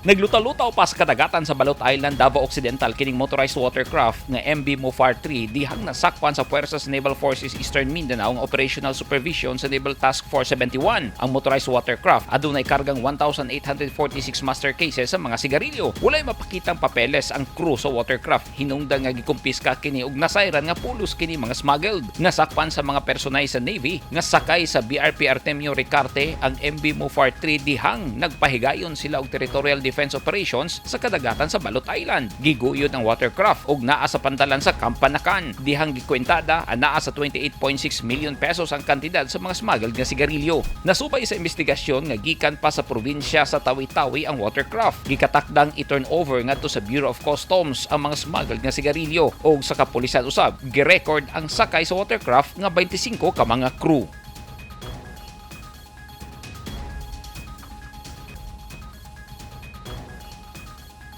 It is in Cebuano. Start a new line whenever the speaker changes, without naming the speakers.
Nagluta-lutaw pa sa kadagatan sa Balut Island, Davao Occidental kining motorized watercraft nga MB Mofar 3 dihang nasakpan sa puwersa sa Naval Forces Eastern Mindanao ang operational supervision sa Naval Task Force 71. Ang motorized watercraft adunay kargang 1,846 master cases sa mga sigarilyo. Walay mapakitang papeles ang crew sa watercraft. Hinungdan nga gikumpiska kini og nasayran nga pulos kini mga smuggled. Nasakpan sa mga personay sa Navy nga sakay sa BRP Artemio Ricarte ang MB Mofar 3 dihang nagpahigayon sila og territorial defense operations sa kadagatan sa Balut Island. Giguyod ang watercraft og naa sa pantalan sa Kampanakan. Dihang gikwentada anaa sa 28.6 million pesos ang kantidad sa mga smuggled nga sigarilyo. Nasubay sa investigasyon nga gikan pa sa probinsya sa Tawi-Tawi ang watercraft. Gikatakdang i-turn over ngadto sa Bureau of Customs ang mga smuggled nga sigarilyo og sa kapulisan usab girecord ang sakay sa watercraft nga 25 ka mga crew.